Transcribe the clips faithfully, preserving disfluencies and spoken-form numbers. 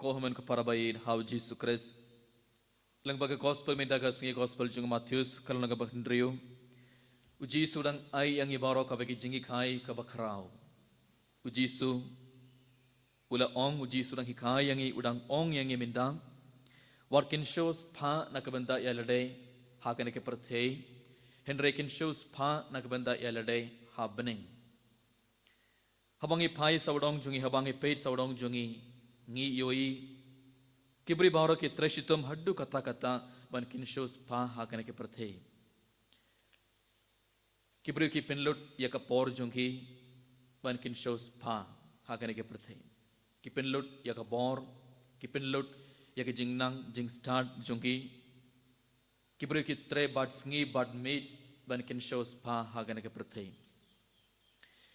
Ko hynmen ko para ba ïeit ha u Jisu Khrist. Lyngba ka gospel mynta ka sngi, gospel jong u Mathaios, ka lynnong kaba hynriew. U Jisu u dang ai ïa ngi baroh kawei ka jinghikai kaba khraw. U Jisu u la ong, u Jisu u dang hikai ïa ngi, u dang ong ïa ngi mynta. Wat kynshew spah na ka bynta ïa lade ha kane ka pyrthei, hynrei kynshew spah na ka bynta ïa lade ha bneng. Haba ngi phai sawdong jong ngi, haba ngi peit sawdong jong ngi, ngi ïohi ki briew baroh ki trei shitom haduh katta katta ban kynshew spah ha kane ka pyrthei. Ki briew ki pynlut ïa ka por jong ki ban kynshew spah ha kane ka pyrthei. Ki pynlut ïa ka bor, ki pynlut ïa ka jingnang jingstad jong ki. Ki briew ki trei bad sngi bad miet ban kynshew spah ha kane ka pyrthei.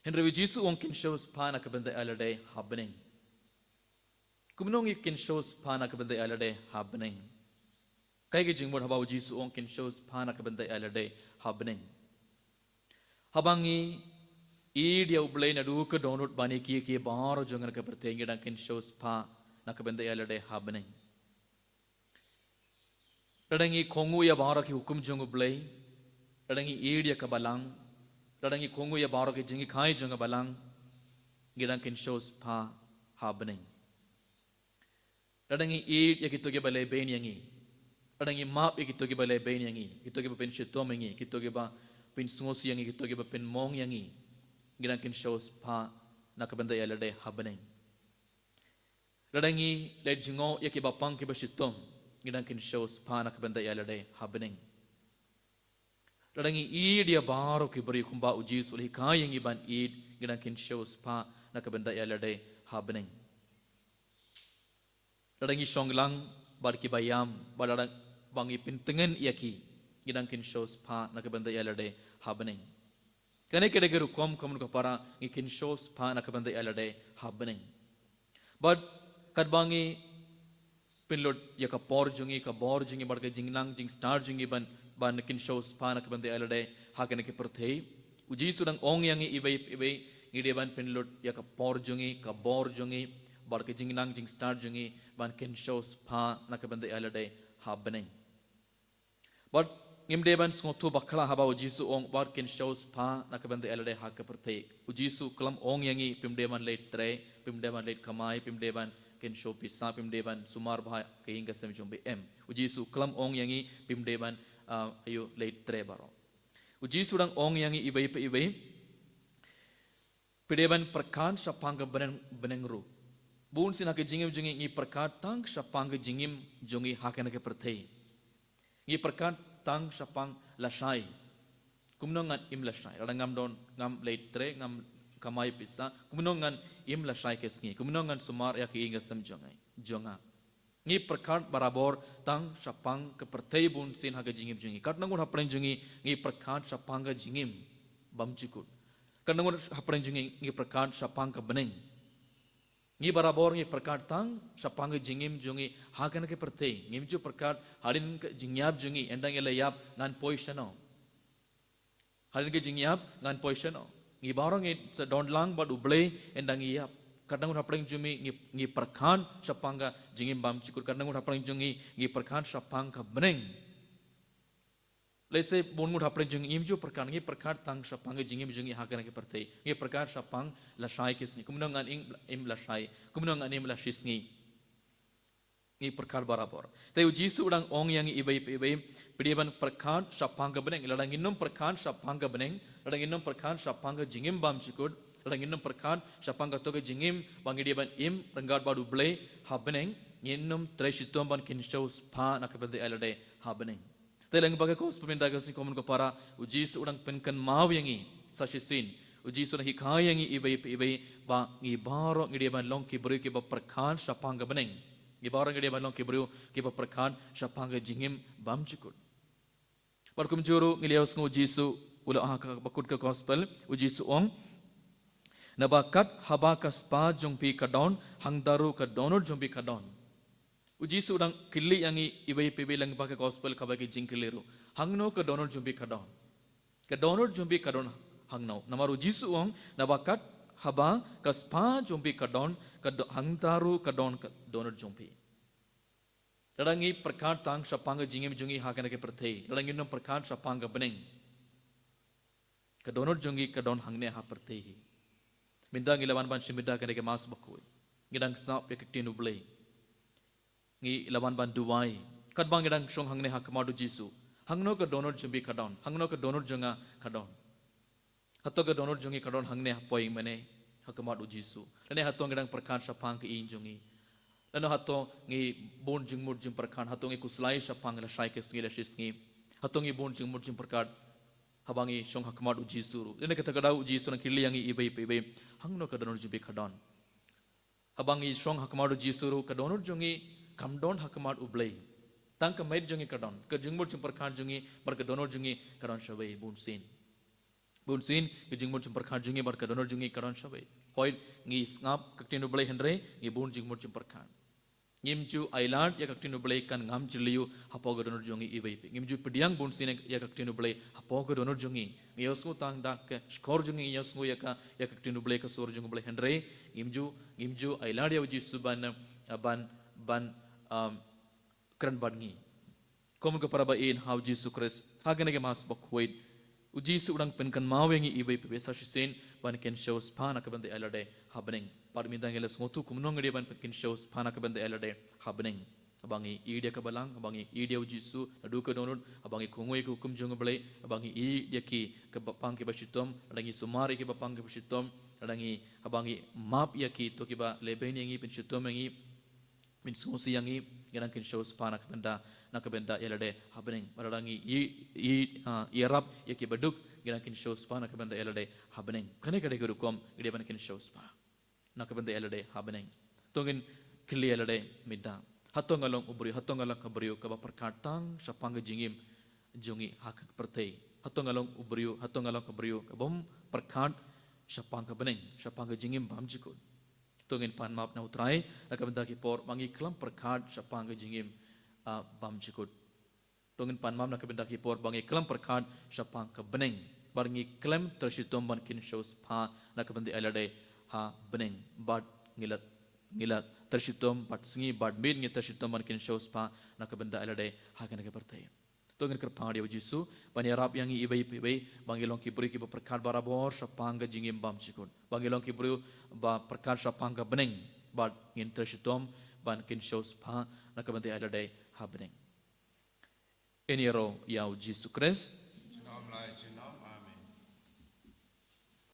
Hynrei u Jisu u ong kynshew spah na ka bynta ïa lade ha bneng. Kumno ngi kynshew spah na ka bynta ïa lade ha bneng? Kaei ka jingmut haba u Jisu u ong kynshew spah na ka bynta ïa lade ha bneng? Haba ngi ïeit ïa u Blei naduh ka dohnud ban ïa kiei kiei baroh jong kane ka pyrthei, ngi dang kynshew spah na ka bynta ïa lade ha bneng. Lada ngi kohnguh ïa baroh ki hukum jong u Blei, lada ngi ïeit ïa ka balang, lada ngi kohnguh ïa baroh ki jinghikai jong ka balang, ngi dang kynshew spah ha bneng. Lada ngi ïeit ïa kito kiba lehbeiñ ïa ngi, lada ngi map ïa kito kiba lehbeiñ ïa ngi, kito kiba pynshitom ïa ngi, kito kiba pynsngewsih ïa ngi, kito kiba pynmong ïa ngi, ngi dang kynshew spah na ka bynta ïa lade ha bneng. Lada ngi leit jngoh ïa kiba pang kiba shitom, ngi dang kynshew spah na ka bynta ïa lade ha bneng. Lada ngi ïeit ïa baroh ki briew kumba u Jisu u la hikai ïa ngi ban ïeit, ngi dang kynshew spah na ka bynta ïa lade ha bneng. Lada ngi shong lang bad kiba ïam, bad lada ba ngi pyntngen ïa ki, ngi dang kynshew spah na ka bynta ïa lade ha bneng. Kane ka dei ka rukom, ko hynmen ko para, ngi kynshew spah na ka bynta ïa lade ha bneng. Bad katba ngi pynlut ïa ka por jong ngi, ka bor jong ngi, bad ka jingnang jingstad jong ngi ban, ban kynshew spah na ka bynta ïa lade ha kane ka pyrthei, u Jisu u dang ong ïa ngi iwei pa iwei, ngi dei ban pynlut ïa ka por jong ngi, ka bor jong ngi, bad ka jingnang jingstad jong ngi ban kynshew spah na ka bynta ïa lade ha bneng. Bad ngim dei ban sngewthuh bakla haba u Jisu u ong wat kynshew spah na ka bynta ïa lade ha ka pyrthei. U Jisu u khlem ong ïa ngi phim dei ban leit trei, phim dei ban leit kamai, phim dei ban kynshew pisa, phim dei ban sumar bha ha ka ïing ka sem jong u Blei, em. U Jisu u khlem ong ïa ngi phim dei ban, ah, ïoh leit trei baroh. U Jisu u dang ong ïa ngi iwei pa iwei, phi dei ban pyrkhat shaphang ka bneng, bneng ruh. Bunsien ha ka jingim jong ngi, ngi pyrkhat tang shaphang ka jingim jong ngi ha kane ka pyrthei. Ngi pyrkhat tang shaphang lashai. Kumno ngan im lashai? Lada ngam don, ngam leit trei, ngam kamai pisa, kumno ngan im lashai ka sngi? Kumno ngan sumar ïa ka ïing ka sem jong nga, jong nga? Ngi pyrkhat barabor tang shaphang ka pyrthei bunsien ha ka jingim jong ngi. Katno ngut hapdeng jong ngi ngi pyrkhat shaphang ka jingim bymjukut? Katno ngut hapdeng jong ngi ngi pyrkhat shaphang ka bneng? Ngi barabor ngi pyrkhat tang shaphang ka jingim jong ngi ha kane ka pyrthei. Ngim ju pyrkhat hadien ka jingïap jong ngi, ynda ngi la ïap ngan poi shano? Hadien ka jingïap ngan poi shano? Ngi baroh ngi sa don lang bad u Blei ynda ngi ïap. Katno ngut hapdeng jong ngi ngi, ngi pyrkhat shaphang ka jingim bymjukut? Katno ngut hapdeng jong ngi ngi pyrkhat shaphang ka bneng? Lehse bun ngut hapdeng jong ngi ngim ju pyrkhat, ngi pyrkhat tang shaphang ka jingim jong ngi ha kane ka pyrthei. Ngi pyrkhat shaphang lashai ka sngi. Kumno ngan im, im lashai? Kumno ngan im la shi sngi? Ngi pyrkhat barabor. Te u Jisu u dang ong ïa ngi iwei pa iwei, phi dei ban pyrkhat shaphang ka bneng. Lada ngin ym pyrkhat shaphang ka bneng, lada ngin ym pyrkhat shaphang ka jingim bymjukut, lada ngin ym pyrkhat shaphang kato ka jingim ba ngi dei ban im ryngkat bad u Blei ha bneng, ngin ym trei shitom ban kynshew spah na ka bynta ïa lade ha bneng. Te lyngba ka gospel mynta ka sngi, ko hynmen ko para, u Jisu u dang pynkynmaw ïa ngi sa shisien. U Jisu u dang hikai ïa ngi iwei pa iwei ba ngi baroh ngi dei ban long ki briew kiba pyrkhat shaphang ka bneng. Ngi baroh ngi dei ban long ki briew kiba pyrkhat shaphang ka jingim bymjukut. Bad kumjuh ruh ngi la ïohsngew u Jisu u la ong ha kaba kut ka gospel, u Jisu u ong, naba kat haba ka spah jong phi ka don, hangta ruh ka dohnud jong phi ka don. U Jisu u dang kylli ïa ngi iwei pa iwei lyngba ka gospel kaba ki jingkylli ruh. Hangno ka dohnud jong phi ka don? Ka dohnud jong phi ka don hangno? Namar u Jisu u ong, naba kat Haba ka spah jong phi ka don, ka do-, hangta ruh ka don ka dohnud jong phi. Lada ngi pyrkhat tang shaphang ka jingim jong ngi ha kane ka pyrthei, lada ngi nym pyrkhat shaphang ka bneng, ka dohnud jong ngi ka don hangne ha pyrthei hi. Mynta ngi la wan ban shim bynta kane ka Mass bakhuid. Ngi dang sngap ïa ka ktien U Blei. Ngi la wan ban duwai. Katba ngi dang shong hangne ha khmat U Jisu, hangno ka dohnud jong phi ka don, hangno ka dohnud jong nga ka don? Hato ka dohnud jong ngi ka don hangne ha poi mane, ha khmat U Jisu? Lane hato ngi dang pyrkhat shaphang ka ïing jong ngi? Lane hato ngi bun jingmut jingpyrkhat, hato ngi khuslai shaphang lashai ka sngi lashisngi? Hato ngi bun jingmut jingpyrkhat haba ngi shong ha khmat U Jisu ruh? Lane kata ka daw U Jisu u nang kylli ïa ngi iwei pa iwei, hangno ka dohnud jong phi ka don? Haba ngi shong ha khmat U Jisu ruh, ka dohnud jong ngi kam don ha khmat U Blei. Tang ka met jong ngi ka don, ka jingmut jingpyrkhat jong ngi bad ka dohnud jong ngi ka don shawei bunsien. Bunsien ka jingmut jingpyrkhat jong ngi bad ka dohnud jong ngi ka don shawei. Hooid, ngi sngap ka ktien U Blei hynrei ngi bun jingmut jingpyrkhat. Ngim ju ailad ïa ka ktien U Blei kan ngam jylliew hapoh ka dohnud jong ngi iwei pa iwei. Ngim ju pdiang bunsien ïa ka ktien U Blei hapoh ka dohnud jong ngi. Ngi ïohsngew tang da ka shkor jong ngi, ngi ïohsngew ïa ka, ïa ka ktien U Blei, ka sur jong U Blei, hynrei ngim ju, ngim ju ailad ïa U Jisu ban, ban, ban, um, kren bad ngi. Kum ka para ba ïeit ha U Jisu Khrist, ha kane ka Mass bakhuid, U Jisu u dang pynkynmaw ïa ngi iwei pa iwei sa shisien ban kynshew spah na ka bynta ïa lade ha bneng. Bad mynta ngi la sngewthuh kumno ngi dei ban pynkynshew spah na ka bynta ïa lade ha bneng. Haba ngi ïeit ïa ka Balang, haba ngi ïeit ïa U Jisu naduh ka dohnud, haba ngi kohnguh ïa ka hukum jong U Blei, haba ngi ïeit ïa ki, ki bapang ki bashitom, lada ngi sumar ïa ki bapang ki bashitom, lada ngi, haba ngi map ïa ki, to kiba lehbeiñ ïa ngi, pynshitom ïa ngi, pynsngewsih ïa ngi, ngi dang kynshew spah na ka bynta, na ka bynta ïa lade ha bneng. Bad lada ngi ïeit, ïeit, ah, ïarap ïa ki baduk, ngi dang kynshew spah na ka bynta ïa lade ha bneng. Kane ka dei ka rukom ngi dei ban kynshew spah na ka bynta ïa lade ha bneng. To ngin kylli ïa lade mynta. Hato nga long u briew, hato nga long ka briew kaba pyrkhat tang shaphang ka jingim jong ngi ha ka pyrthei? Hato nga long u briew, hato nga long ka briew kabym pyrkhat shaphang ka bneng, shaphang ka jingim bymjukut? To ngin pan map na U Trai na ka bynta ki por ba ngi khlem pyrkhat shaphang ka jingim, ah, bymjukut. To ngin pan map na ka bynta ki por ba ngi khlem pyrkhat shaphang ka bneng, bad ngi khlem trei shitom ban kynshew spah na ka bynta ïa lade ha bneng, bad ngi la, ngi la trei shitom bad sngi bad miet ngi trei shitom ban kynshew spah na ka bynta ïa lade ha kane ka pyrthei. To ngin kyrpad ïa U Jisu ban ïarap ïa ngi iwei pa iwei ba ngi long ki briew kiba pyrkhat barabor shaphang ka jingim bymjukut, ba ngi long ki briew ba pyrkhat shaphang ka bneng, bad ngin trei shitom ban kynshew spah na ka bynta ïa lade ha bneng. Ngin ïaroh ïa U Jisu Khrist.